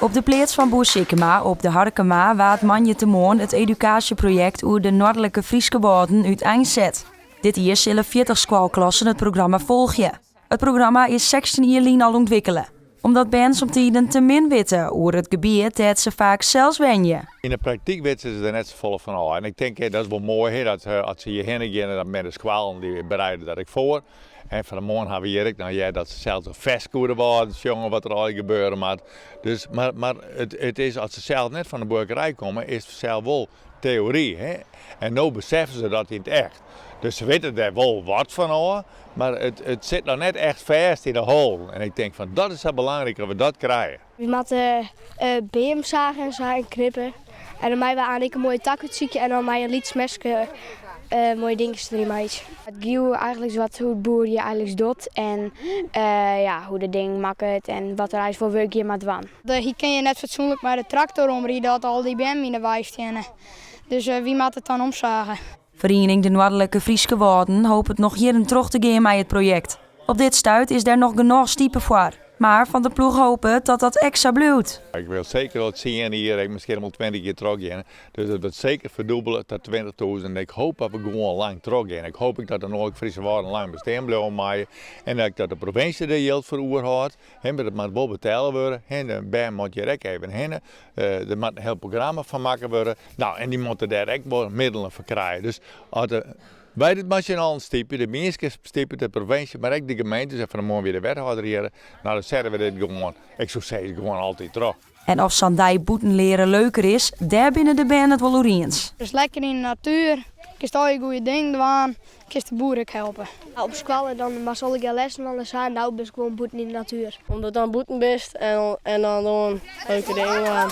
Op de pleats fan boer Sikkema op De Harkema waard moandeitemoarn it edukaasjeprojekt oer de Noardlike Fryske Wâlden úteinset. Dit jier sille 40 skoalklassen it programma folgje. It programma is 16 jier lyn al ûntwikkele, omdat bern somtiden te min witte oer it gebiet dêr't se faak sels wenje. Yn de praktyk witte se der net safolle fan ôf. En ik tink dat is wol moai, hè, dat as se hjirhinne geane, dan binne de skoallen dy bereide dat ek foar. En fan 'e moarn ha we hjir ek noch heard dat se sels in ferske oer de Wâlden sjonge wat der allegear gebeure moat. Dus, mar, mar it, it is, as se sels net fan de buorkerij komme, is it fansels wol teory. Hè? En no beseffe se dat yn it echt. Dus se witte der wol wat fan ôf, mar it, it sit noch net echt fêst yn de hollen. En ik tink fan dat is sa belangryk dat we dat krije. Wy moatte beam sage en sa en knippe. En dan meie we aanlik in moaie tak útsykje en dan mei in lyts meske moaie dinkjes deryn meitsje. It giet eigentlik wat hoe't boer hjir eigentlik docht en ja, hoe de ding makket en wat der eins foar wurk hjir moat dwaan. Hy kin hjir net fatsoenlik mei de traktor omride as al dy beammen yn de wei steane. Dus wy moatte it dan omsage. Feriening De Noardlike Fryske Wâlden hopet noch jierren troch te gean mei it projekt. Op dit stuit is der noch genôch stipe foar. Mar Van der Ploeg hopet dat dat ek sa bliuwt. Ik wil seker wol 10 jier, ek miskien wol 20 jier trochgean. Dus it wurdt seker ferdûbele ta 20.000. Ik hoop dat we gewoan lang trochgean. Ik hoop ek dat de Noardlike Fryske Wâlden lang bestean bliuwe meie. En ek dat de provinsje der jild foar oerhâldt. Hè, mar dat moat wol betelle wurde. Hè, de bern moat hjir ek even hinne. Der moat in hiel programma fan makke wurde. Nou, en dy moatte dêr ek wol middelen foar krije. Dus as de, wy dit mei syn allen stypje, de mienskip stipet, de provinsje, mar ek de gemeentes, en fan 'e moarn wie de wethâlder hjir, nou dan sette we dit gewoan, ik soe sizze, gewoan altyd troch. En oft sa'n dei bûten leare leuker is, dêr binne de bern it wol oer iens. It is lekker yn de natuer, kinst al je goede dingen dwaan, kinst de boer ek helpe. Op skoalle dan moatst allegear lessen dwaan en sa en no bist gewoan bûten yn de natuer. Omdat dan bûten bist en dan gewoan leuke dingen dwaan.